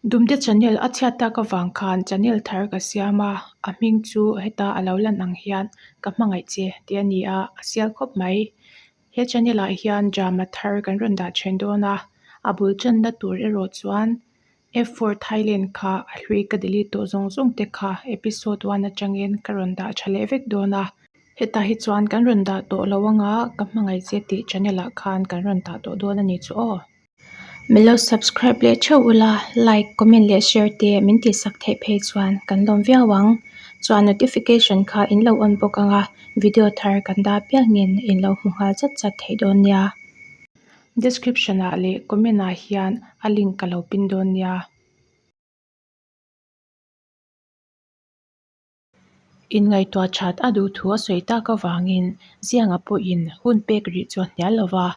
Dumte channel a chhiat tak avang khan channel thar ka siam a, a hming chu heta a lo lan ang hian ka hmangaih che tih a ni a, a sial khawp mai. He channel ah hian drama thar kan rawn dah then dawn a, a bul tanna tur erawh chuan F for Thailand kha a hlui ka delete tawh zawng zawng te kha episode one atangin ka rawn dah tha leh vek dawn a. Hetah hi chuan kan rawn dah tawh lo anga ka hmangaih che tih channel ah khan kan rawn dah tawh dawn a ni chu aw. Min lo subscribe leh theuh ula, like, comment leh share te min tihsak theih phei chuan kan lawm viau ang. Chuan notification kha in lo on bawk anga video thar kan dah piangin in lo hmu nghal chat chat theih dawn nia. Description ah leh comment ah hian a link ka lo pin dawn nia. Inngaihtuah that a duh thu a sawi tak avangin Zianga pawhin hun pek rih chu a hnial lo va,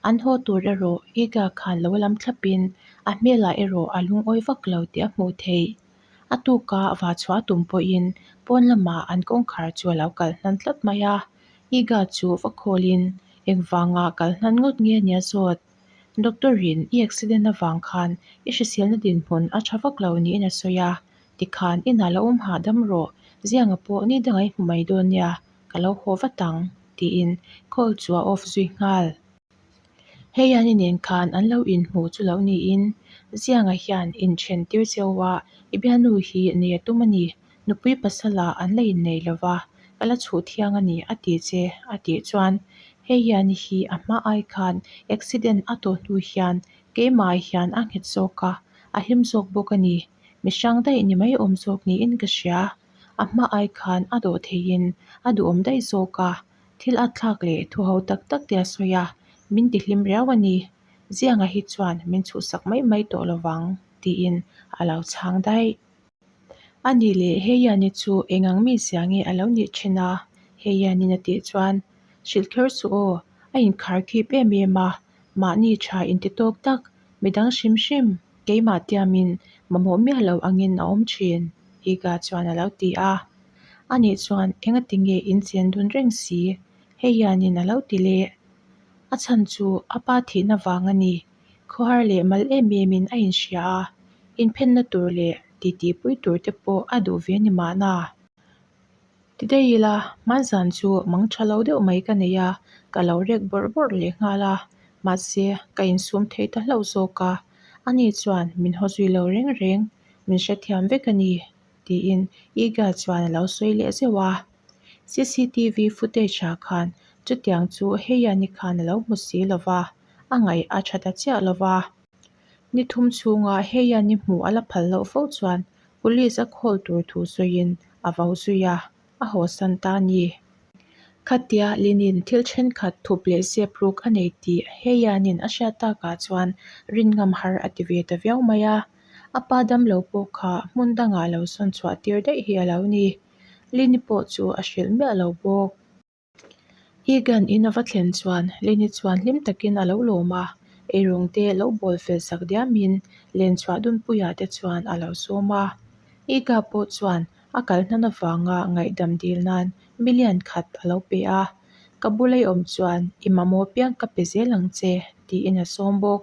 an haw tur erawh Iga khan lo lam thlapin a hmelah erawh a lungawi vak lo tih a hmuh theih. A tuka va chhuah tum pawhin pawn lamah an kawngkhar chu a lo kal hnan tlat mai a, Iga chu va khawlin engvanga kal hnan ngawt nge nia zawt. Doctor in i accident avang khan i hriselna dinhmun a tha vak lo niin a sawi a, Tikhan inah lo awm hahdam rawh, Zianga pawh ni dangah i hmu mai dawn nia, ka lo haw vat ang, tiin call chu a off zui nghal. Heiani nen khan an lo inhmu chu lo niin, Zianga hian inthen tir cheu a, i bialnu hi nei a tum a ni, nupui pasala an la innei lo va, ka la chhuh thiang a ni a ti che a tih chuan Heiani hi a hma ai khan accident a tawh hnu hian keimah hian a nghet zawk a, a hlim zawk bawk a ni. Mi hrang daih ni mai awm zawk niin ka hria. A hma ai khan a dawh theihin a duhawm daih zawk a, thil a thlak leh thu ho tak tak te a sawi a, min ti hlim riau a ni. Zianga hi chuan min chhuhsak mai mai tawh lo vang tiin a lo chhang daih. A nih leh Heiani chu eng ang mi zia nge a lo nih thin a? Heianin a tih chuan, Hrilh kher suh aw, a inkhar khip em em a, mahni tha inti tawk tak, midang hrim hrim Keimah tiamin mamawh miah lo angin a awm thin, Iga chuan a lo ti a. Ani chuan engati nge in chen dun reng si? Hei hianin a lo ti leh. A chhan chu a pa thihna vang a ni. Khawhar leh mal em emin a inhria a, inphenna tur leh titipui tur te pawh a duh ve ni mahna. Ti daih ila, hmanzan chu mang tha lo deuh mai ka nei a, ka lo rek bawrh bawrh leh nghal a, mahse ka insum thei ta hlauh zawk a, ani chuan min haw zui lo reng reng, min hrethiam vek a ni, tiin Iga chuan a lo sawi leh zeuh a. Cctv footage ah khan chutiang chu Heiani khan a lo hmu si lo va, a ngaih a tha ta chiah lo va. Ni thum chhunga Heiani hmuh a la phal loh fo chuan Police a call tur thu sawiin a vo zui a, a hawsan ta a ni. Khatia Linin thil thenkhat thup leh zep ruk a nei tih Heianin a hriat takah chuan rin ngam har a ti ve ta viau mai a. A pa damlo pawh kha hmun dangah lo sawn chhuah tir daih hi a lo ni. Lini pawh chu a hrilh miah lo bawk. Egan in a va thlen chuan Lenny chuan hlim takin a lo lawm a, eirawng te lo bawl fel sak diamin len chhuah dunpuiah te chuan a lo sawm a. Ega pawh chuan a kal hnan avanga ngaihdam dil nan million khat a lo pe a, Ka bula i awm chuan i mamawh piang ka pe zel ang che tiin a sawm bawk.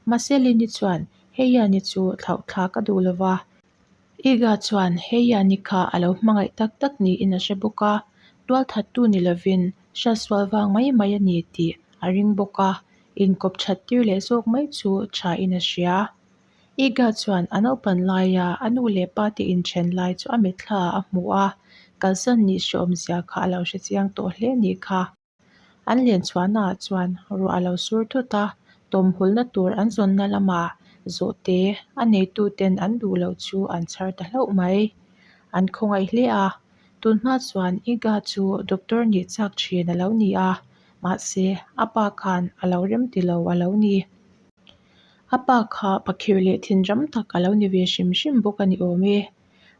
Mahse Lenny chuan hei hian i chu thlauh thlak a duh lova, Iga chuan hei Yani kha a lo hmangaih tak tak niin a hre bawk a, tualthattu ni lovin hriatsual vang mai mai a ni tih a ring bawk a, inkawp that tir leh zawk mai chu thain a hria. Iga chuan a naupan laia a nu leh pa te inthen lai chu a mitthla ah a hmu a, kalsan nih hreawmzia kha a lo hrechiang tawh hle a nih kha. An len chhuahnaah chuan ruah a lo sur thut a, tawmhulna tur an zawnna lamah zawhte a neituten an duh loh chu an chhar ta hlauh mai. An khawngaih hle a, tunhma chuan Iga chu doctor nih chak thin a lo ni a, mahse a pa khan a lo rem ti lo a lo ni. A pa kha pakhirh leh thinram tak a lo ni ve hrim hrim bawk a ni awm e.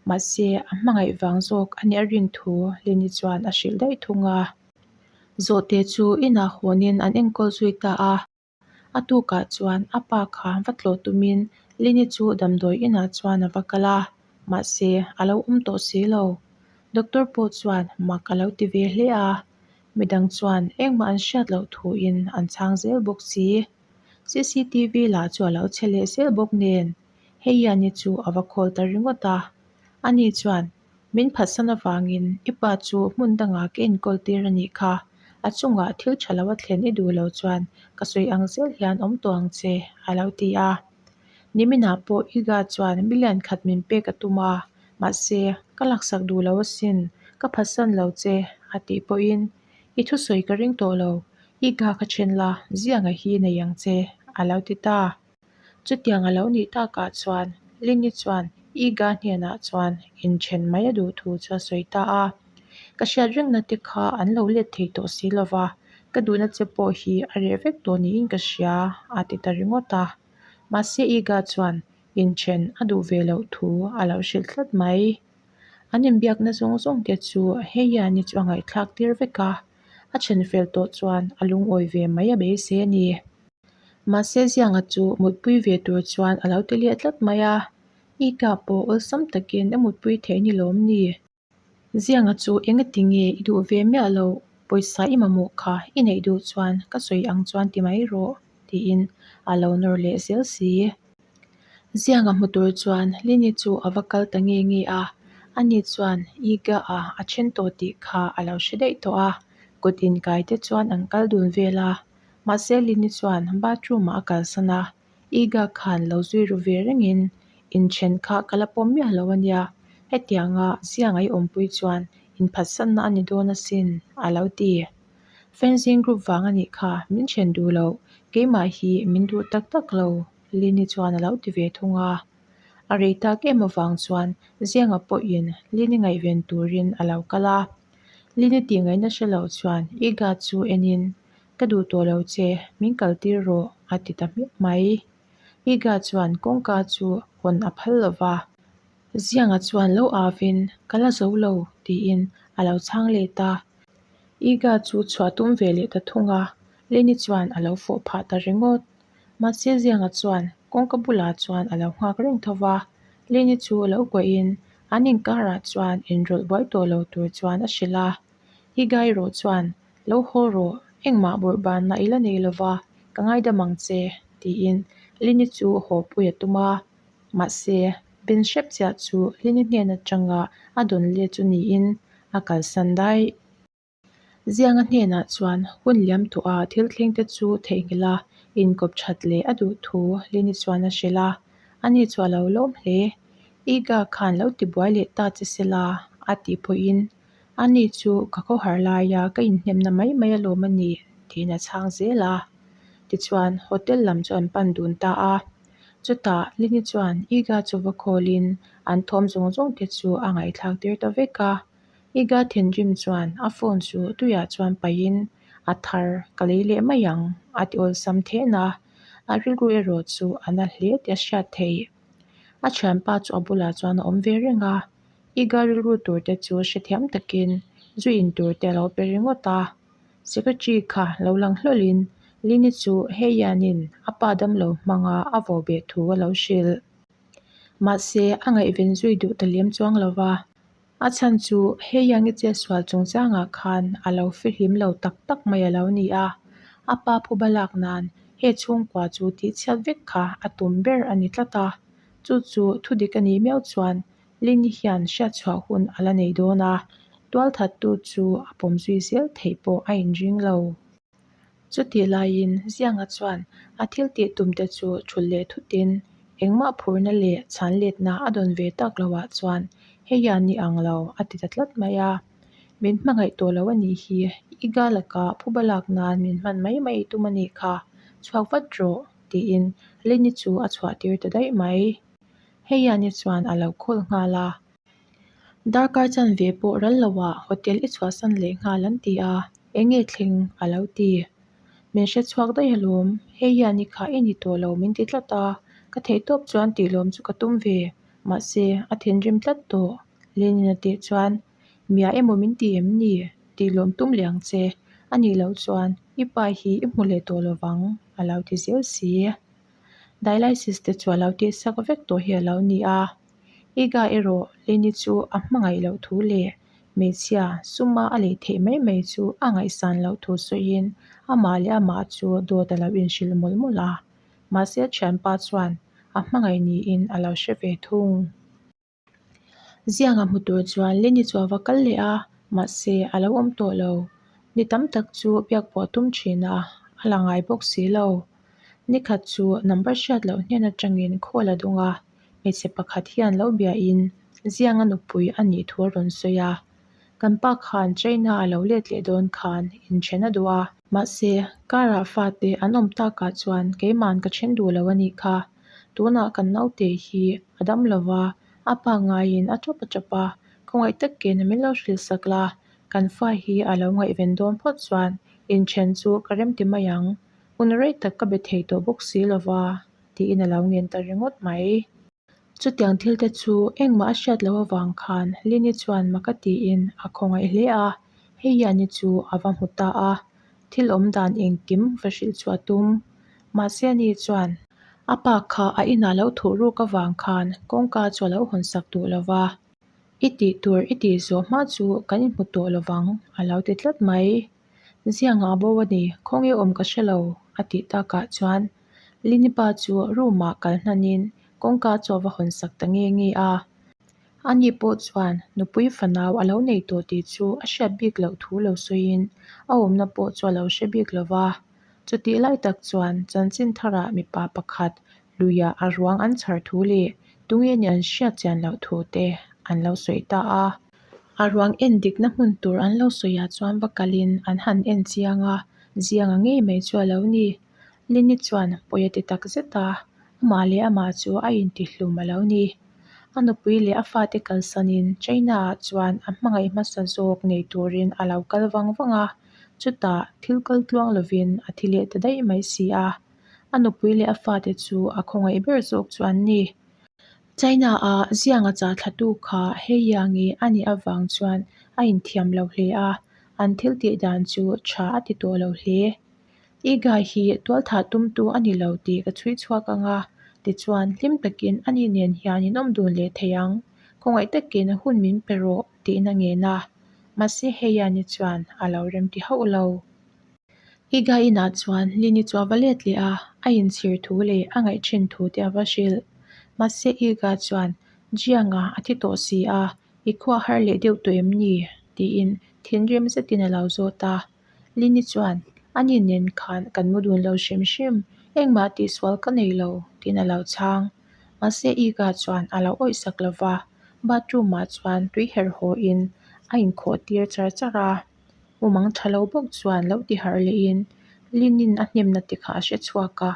Mahse a hmangaih vang zawk a nih a rin thu Lini chuan a hrilh daih thung a. Zawhte chu inah hawnin an enkawl zui ta a. A tukah chuan a pa kha va tlawh tumin Lini chu damdawi inah chuan a va kal a, mahse a lo awm tawh si lo. Doctor pawh chuan mak a lo ti ve hle a, midang chuan engmah an hriat loh thuin an chhang zel bawk si. Cctv lah chu a lo chhe leh zel bawk nen. Heiani chu a va call ta ringawt a. Ani chuan, Min phatsan avangin i pa chu hmun dangah ka enkawl tir a nih kha. A chungah thil tha lo a thlen i duh lo chuan ka sawi ang zel hian awm tawh ang che, a lo ti a. Niminah pawh Iga chuan million khat min pek a tum a, mahse, ka laksak duh lo asin, ka phatsan lo che, a tih pawhin, I thusawi ka ring tawh lo, Iga ka then la, zianga hi nei ang che, a lo ti ta. Chutiang a lo nih takah chuan Lini chuan Iga hnenah chuan inthen mai a duh thu chu a sawi ta a. Ka hriat rengna te kha an lo let thei tawh si lova, ka duhna che pawh hi a reh vek tawh niin ka hria, a ti ta ringawt a. Mahse Iga chuan inthen a duh ve loh thu a lo hrilh tlat mai. An inbiakna zawng zawng te chu Heiani chu a ngaihthlak tir vek a, a then fel tawh chuan a lungawi ve mai a beisei a ni. Mahse Zianga chu mutpui ve tur chuan a lo ti leh tlat mai a, Ika pawh awlsam takin a mutpui theih ni lawm ni? Zianga chu engati nge i duh ve miah lo, pawisa i mamawh kha i neih duh chuan ka sawi ang chuan ti mai rawh, tiin a lo nawr leh zel si. Zianga hmu tur chuan Lini chu a va kal ta nge nge a, ani chuan Iga-a a then tawh tih kha a lo hre daih tawh a, kut inkai te chuan an kal dun vel a. Mahse Lini chuan bathroom ah a kalsan a, Iga khan lo zui ru ve rengin inthen kha ka la pawm miah lo ania, hetianga zianga i awmpui chuan inphatsanna a ni dawn asin a lo ti. Fencing group vang a nih kha min then duh loh, keimah hi min duh tak tak lo Lini chuan a lo ti ve thung a. A rei tak em avang chuan Zianga pawhin Lini ngaihven turin a lo kal a. Lini tih ngaihna hre lo chuan Iga chu enin Ka duh tawh lo che, min kal tir rawh, a ti ta hmiah mai. Iga chuan kawngka chu hawn a phal lo va. Zianga chuan lo avin, Ka la zo lo, tiin a lo chhang let a. Iga chu chhuah tum ve leh ta thung a, Leni chuan a lo fawh phah ta ringawt. Mahse Zianga chuan kawngka bulah chuan a lo nghak reng tho va, Leni chu lo kuahin an inkarah chuan inrawlh buai tawh lo tur chuan a hrilh a. Iga erawh chuan Lo haw rawh, engmah bawrh banna i la nei lova, ka ngaidam ang che, tiin Lini chu haw pui a tum a. Mahse, Ben hrep chiah chu Lini hnen atanga a dawn let chu niin a kalsan daih. Zianga hnenah chuan hun liam tawh a thil thleng te chu theihnghilh a, inkawp that leh a duh thu Lini chuan a hrilh a. Ani chu a lo lawm hle. Iga khan lo tibuai leh ta che sela, a tih pawhin Ani chu ka khawhar laia ka inhnemna mai mai alawm a ni tiin a chhang zel a. Tichuan hotel lam chu an pan dun ta a. Chutah Lini chuan Iga chu va khawlin an thawm zawng zawng te chu a ngaihthlak tir ta vek a. Iga thinrim chuan a phone chu tuiah chuan paihin a thar ka lei leh mai ang a ti awlsam then a. A rilru erawh chu a na hle tih a hriat theih. A thianpa chu a bulah chuan a awm ve reng a. Iga rilru tur te chu hrethiam takin zu in tur te a lo pe ringawt a, secretary kha lo lang hlawlhin Lini chu hei hianin a pa damlo hmanga a vo beh thu a lo hrilh. Mahse, a ngaihven zui duh ta lem chuang lo va, a chhan chu hei hian i chetsual chungchangah khan a lo fihlim lo tak tak mai a lo ni a, a pa phuba lak nan he chhungkua chu tihchhiat vek kha a tum ber a ni tlat a, chu chu thudik a nih miau chuan Lini hian hriatchhuah hun a la nei dawn a, tualthattu chu a pawm zui zel theih pawh a inring lo. Chutih laiin Zianga chuan a thil tih tum te chu thulh leh thutin engmah phurna leh chhan letna a dawn ve tak loah chuan hei hian ni ang lo a ti ta tlat mai a. Min hmangaih tawh lo a nih hi, i ga laka phuba lak nan min hman mai mai tum a nih kha, chhuak vat rawh tiin Lini chu a chhuah tir ta daih mai. Hei hian i chuan a lo call nghal a, darkar chanve pawh ral lo ah hotel i chhuahsan leh nghal an ti a, eng nge thleng a lo ti. Min hre chhuak daih alawm, hei hian i kha i ni tawh lo min ti tlat a, ka theih tawp chuan tih lawm chu ka tum ve, mahse a thinrim tlat tawh Lenin a tih chuan Mia emaw min ti em ni? Tih lawm tum leh ang che, a nih loh chuan i pa hi i hmu leh tawh lovang a lo ti zel si. Dialysis te chu a lo tihsak vek tawh hi a lo ni a. Iga erawh Leni chu a hmangaih loh thu leh hmeichhia suma a lei theih mai mai chu a ngaihsan loh thu sawiin amah leh amah chu dawt a lo inhrilh mawlh mawlh a. Mahse a thianpa chuan a hmangaih niin a lo hre ve thung. Zianga hmu tur chuan Lini chu a va kal leh a, mahse a lo awm tawh lo. Ni tam tak chu biak pawh a tum thin a, a la ngai bawk si lo. Ni khat chu number hriat loh hnen atangin call a dawng a, hmeichhe pakhat hian lo biain Zianga nupui a nih thu a rawn sawi a. Kan pa khan China a lo let leh dawn khan inthen a duh a. Mahse, karah fate an awm takah chuan keiman ka then duh lo a nih kha. Tunah kan naute hi a dam lo va, a pa ngaiin a tawp a tawp a, khawngaih takin min lo hrilh sak la, kan fa hi a lo ngaihven dawn phawt chuan inthen chu ka remti mai ang. Hun rei tak ka be thei tawh bawk si lo va, tiin a lo ngen ta ringawt mai. Chutiang thil te chu engmah a hriat loh avang khan Lini chuan mak a tiin a khawngaih hle a, hei hian i chu a va hmu ta a, thil awm dan engkim va hrilh chu a tum. Mahse ani chuan a pa kha a inah lo thuh ruk avang khan kawngka chu a lo hawn sak duh lo va, I tih tur i tih zawh hma chu kan inhmu tawh lo vang a lo ti tlat mai. Zianga a bo a ni, khawnge awm ka hre lo, a tih takah chuan Lini pa chu room ah kal hnanin kawngka chu a va hawn sak ta nge nge a. Ani pawh chuan nupui fanau a lo nei tawh tih chu a hriat bik loh thu lo sawiin a awmna pawh chu a lo hre bik lo va. Chutih lai tak chuan chanchin tharah mipa pakhat luiah a ruang an chhar thu leh tunge nih an hriat chian loh thu te an lo sawi ta a. A ruang en dikna hmun tur an lo sawiah chuan va kalin an han en chiang a, zianga ngei mai chu a lo ni. Lini chuan pawi a ti tak zet a, amah leh amah chu a intihlum a lo ni. A nupui leh a fate kalsanin China-ah chuan a hmangaih hmasa zawk nei turin a lo kal vang vang a, chutah thil kal tluang lovin a thi leh ta daih mai si a. A nupui leh a fate chu a khawngaih ber zawk chu an ni. China-a zianga chah thlatu kha hei iangi a nih avang chuan a inthiam lo hle a, an thil tih dan chu tha a ti tawh lo hle. I guy hi tualthah tumtu a ni lo tih ka chhui chhuak ang a, tichuan hlim takin ani nen hian in awm dun leh thei ang, khawngaih takin hun min pe rawh tiin a ngen a, mahse hei iani chuan a lo remti hauh lo. I guy inah chuan Lini chu a va let leh a, a inchhir thu leh a ngaih thin thu te a va hrilh. Mahse I guy chuan Jianga a thi tawh si a, i khua har leh deuh tawh em ni? tiin thinrim zetin a lo zawt a. Lini chuan, Ani nen khan kan mu dun lo hrim hrim, engmah tihsual ka nei lo, tiin a lo chhang. Mahse Ika chuan a lo awih sak lo va, bathroom ah chuan tui herh haw in a inkhawh tir char char a. Mumang tha lo bawk chuan lo ti harh leh in Linin a hnemna te kha a hre chhuak a,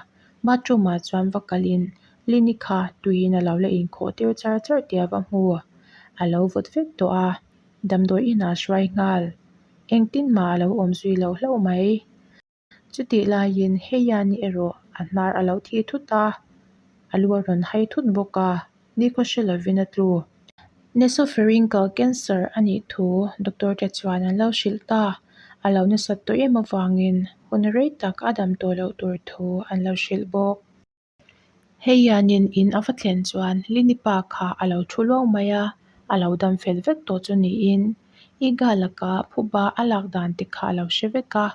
bathroom ah chuan va kal in Lini kha tuiin a lo la inkhawh tir char char tih a va hmu. A lo vawt vek tawh a. Damdawi inah a hruai nghal. Engtin mah a lo awm zui lo hlauh mai. Chutih laiin Heiani erawh a hnar a lo thi thut a, a lu a rawn hai thut bawk a, nikhaw hre lovin a tlu. Nasopharyngeal cancer a nih thu doctor te chuan an lo hrilh ta. A lo nasat tawh em avangin hun rei tak a dam tawh loh tur thu an lo hrilh bawk. Hei hianin in a va thlen chuan Lini pa kha a lo thu luau mai a, a lo dam fel vek tawh chu niin Iga laka phuba a lak dan te kha a lo hre vek a.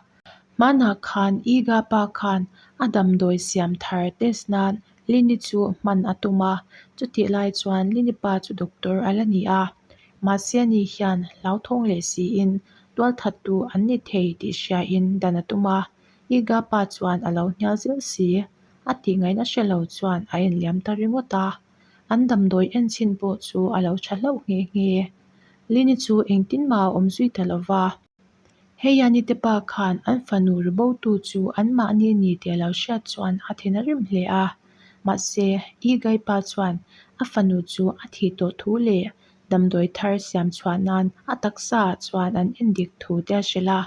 Hmanah khan Iga pa khan a damdawi siam thar test nan Lini chu hman a tum a, chutih lai chuan Lini pa chu doctor a la ni a. Mahse ani hian hlauthawng leh siin tualthattu an ni thei tih hriain dan a tum a, Iga pa chuan a lo hnial zel si. A tih ngaihna hre lo chuan a en liam ta ringawt a, an damdawi en chhin pawh chu a lo tha hlauh nghe nghe. Lini chu engtin mah a awm zui ta lo va. Hei Anite pa khan an fanu ri botu chu anmahni a ni tih a lo hriat chuan a thin a rim hle a. Mahse, Igai pa chuan a fanu chu a thih tawh thu leh damdawi thar siam chhuah nan a taksa ah chuan an en dik thu te a hrilh a.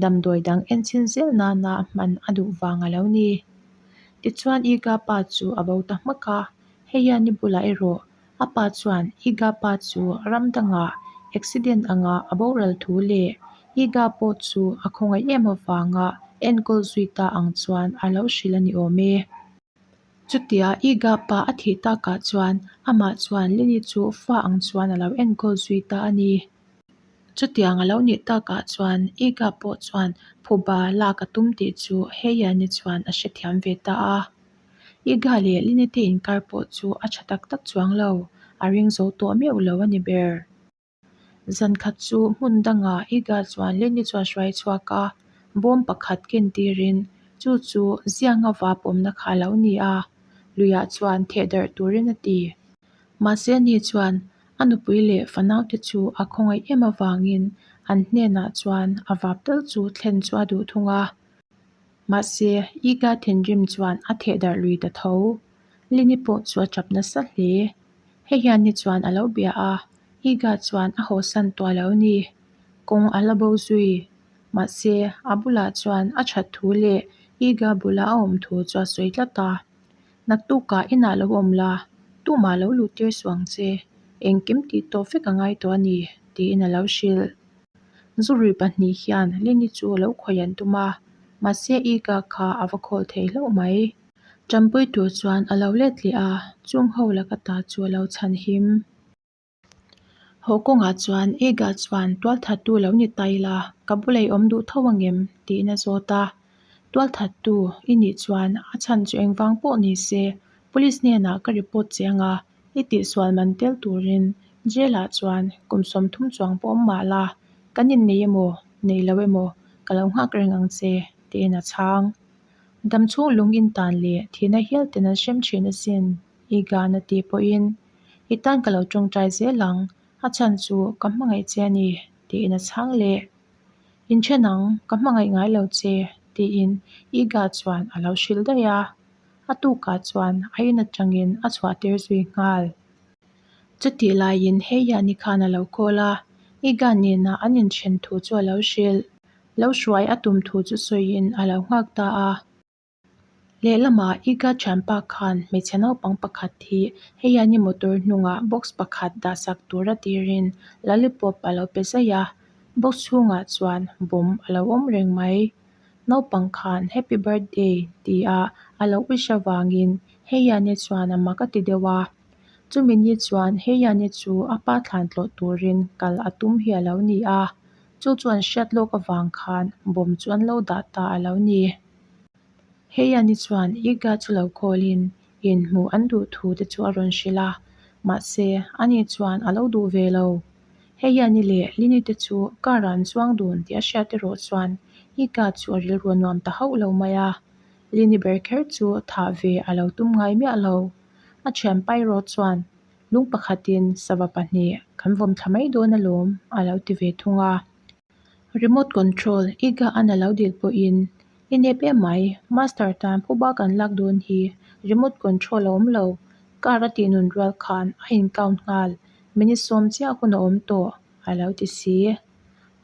Damdawi dang en chhin zel nana hman a duh vang a lo ni. Tichuan Iga pa chu a bo ta hmak a, hei hian i bulah erawh a pa chuan Iga pa chu ram dangah accident anga a boral thu leh Iga pawh chu a khawngaih em avanga enkawl zui ta ang chuan a lo hrilh a ni awm e. Chutia Iga pa a thih takah chuan amah chuan Lini chu fa ang chuan a lo enkawl zui ta a ni. Chutiang a lo nih takah chuan Iga pawh chuan phuba lak a tum tih chu Heiani chuan a hrethiam ve ta a. Iga leh Lini te inkar pawh chu a tha tak tak chuang lo, a ring zo tawh meuh lo a ni ber. Zan khat chu hmun dangah Iga chuan Lini chu a hruai chhuak a, bawm pakhat ken tirin chu chu zianga vap awmna kha a lo ni a, luiah chuan theh darh turin a ti. Mahse ani chuan a nupui leh fanaute chu a khawngaih em avangin an hnenah chuan a vap tal chu thlen chu a duh thung a. Mahse, Iga thinrim chuan a theh darh lui ta tho. Lini pawh chu a tap nasa hle. Hei hian ni chuan a lo bia a, Iga chuan a hawsan tawh lo ni. Kawng a la bo zui. Mahse, a bulah chuan a that thu leh Iga bula a awm thu chu a sawi tlat a. Naktukah inah lo awm la, tumah lo luh tir suh ang che, engkim tih tawp vek a ngai tawh a ni, tiin a lo hrilh. Zurui pahnih hian Lini chu lo khawih an tum a, mahse Iga kha a va khawl thei hlauh mai. Ṭampui tur chuan a lo let leh a, chung ho laka ta chu a lo chhan him. Haw kawngah chuan Iga chuan tualthattu lo ni ta ila, ka bula i awm duh tho angem? tiin a zawt a. Tualthattu i nih chuan a chhan chu engvang pawh ni se, police hnenah ka report che anga i tihsual man tel turin jail ah chuan kum 30 chuang pawh awm mah la, kan innei emaw, nei lo emaw ka lo nghak reng ang che, tiin a chhang. Damchhung lung intan leh thihna hial ten an hrem thin asin, Igan a tih pawhin, I tan ka lo tawngtai zel ang, a chhan chu ka hmangaih che a ni, tiin a chhang leh. Inthen ang, ka hmangaih ngai lo che, tiin Iga chuan a lo hrilh daih a. A tukah chuan a in atangin a chhuah tir zui nghal. Chutih laiin Heiyani khan a lo call a, Iga nena an inthen thu chu a lo hrilh. Lo hruai a tum thu chu sawiin a lo nghak ta a. Lehlamah Iga thianpa khan hmeichhe naupang pakhat hi Heiyani motor hnungah box pakhat dahsak tura tirin lollipop a lo pe zaih a, box chhungah chuan bomb a lo awm reng mai. Naupang khan Happy Birthday tia a lo wish avangin Heiyani chuan a mak a ti deuh a. Chumi ni chuan Heiyani chu a pa thlan tlawh turin kal a tum hi a lo ni a, chu chu an hriat lawk avang khan bomb chu an lo dah ta a lo ni. Heiyani chuan Iga chu lo call-in inhmuh an duh thu te chu a rawn hrilh a, mahse ani chuan a lo duh ve lo. Heiyani leh Lini te chu car ah an chuang dun tih a hriat erawh chuan Iga chu a rilru a nuam ta hauh lo mai a, Lini ber kher chu thah ve a lo tum ngai miah lo. A thianpa erawh chuan lung pakhatin sava pahnih kan vawm thla mai dawn alawm a lo ti ve thung a. Remote control Iga an a lo dil pawhin I nep em mai, Master tan phuba kan lak dawn hi remote control a awm lo, car a tih nun rual khan a in count nghal, minute sawm chiah hun a awm tawh a lo ti si.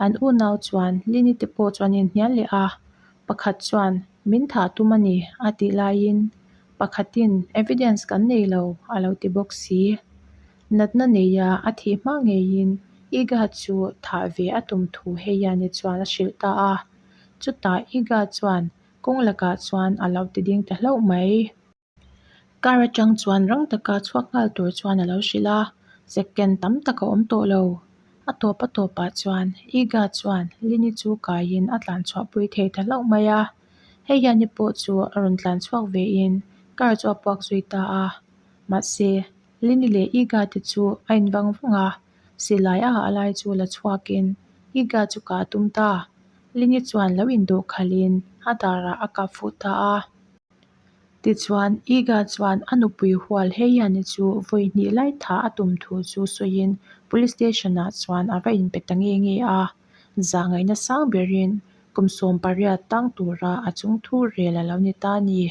An unau chuan Lini te pawh chuan in hnial leh a, pakhat chuan min thah tum a ni a tih laiin pakhatin evidence kan nei lo a lo ti bawk si. Natna neia a thih hma ngeiin Iga chu thah ve a tum thu Heiyani chuan a hrilh ta a. Chutah Iga chuan kawng lakah chuan a lo ti ding ta hlauh mai. Car atang chuan rang taka chhuak nghal tur chuan a lo hrilh a, second tam tak a awm tawh lo. A tawp a tawpah chuan Iga chuan Lini chu kaiin a tlan chhuah pui thei ta hlauh mai a. Hei hian ni pawh chu a rawn tlan chhuak vein car chu a puak zui ta a. Mahse, Lini leh Iga te chu a in vang vang a, silai a hah lai chu la chhuakin Iga chu kah a tum ta. Lini chuan lo indawh khalhin a darah a kap fuh ta a. Tichuan, Iga chuan a nupui hual Heiyani chu vawi hnih lai tha a tum thu chu sawiin Police Station-ah chuan a va inpe ta nge nge a. Zahngaihna sang berin kum 18 tang tura a chungthu rel a lo ni ta a ni.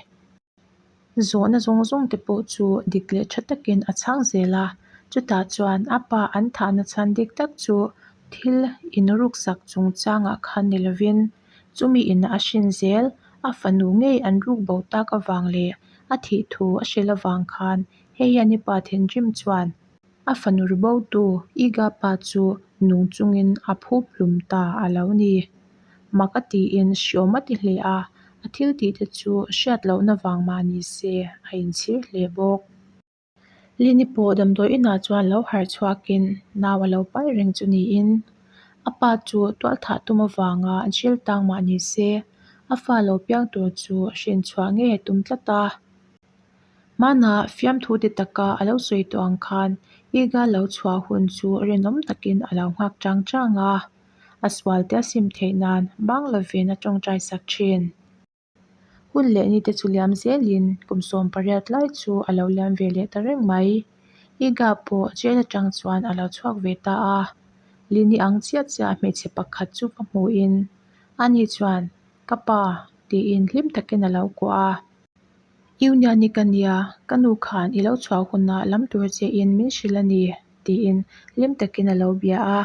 Zawhna zawng zawng te pawh chu dik leh tha takin a chhang zel a, chutah chuan a pa an thahna chhan dik tak chu thil inruksak chungchangah khan ni lovin chumi in a hrin zel a fanu ngei an ruk bo tak avang leh a thih thu a hrilh avang khan hei hian i pa thinrim chuan a fanu ru botu Iga pa chu nung chungin a phup hlum ta a lo ni. Mak a tiin hriawm a ti hle a, a thil tih te chu hriat lohna vang mah ni se a inchhir hle bawk. Lini pawh damdawi inah chuan lo harh chhuakin nau a lo pai reng chu niin a pa chu tualthah tum avanga jail tang mah ni se a fa lo piang tur chu hrin chhuah ngei a tum tlat a. Hmanah fiamthu ti taka a lo sawi tawh ang khan Iga lo chhuah hun chu rinawm takin a lo nghak chang chang a, a sual te a sim theih nan bang lovin a tawngtai sak thin. Hun leh ni te chu liam zelin kum 18 lai chu a lo liam ve leh ta reng mai. Iga pawh jail atang chuan a lo chhuak ve ta a, Lini ang chiah chiah hmeichhe pakhat chu va hmuhin ani chuan, Ka pa, tiin hlim takin a lo kuah a. Union-i ka nia, ka nu khan i lo chhuah hunah lam tur chein min hrilh a ni, tiin hlim takin a lo bia a.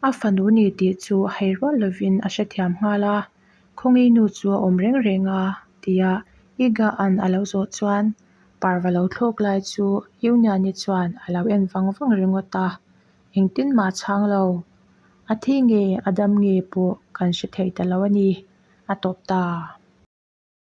A fanu ni tih chu hai rual lovin a hrethiam nghal a, Khawngi nu chu a awm reng reng a, tia Iga-a'n a lo zawh chuan parva lo thlawk lai chu Union-i chuan a lo en vang vang ringawt a, engtin mah a chhang lo. A thi nge a dam nge pawh kan hre thei ta lo a ni, a tawp ta.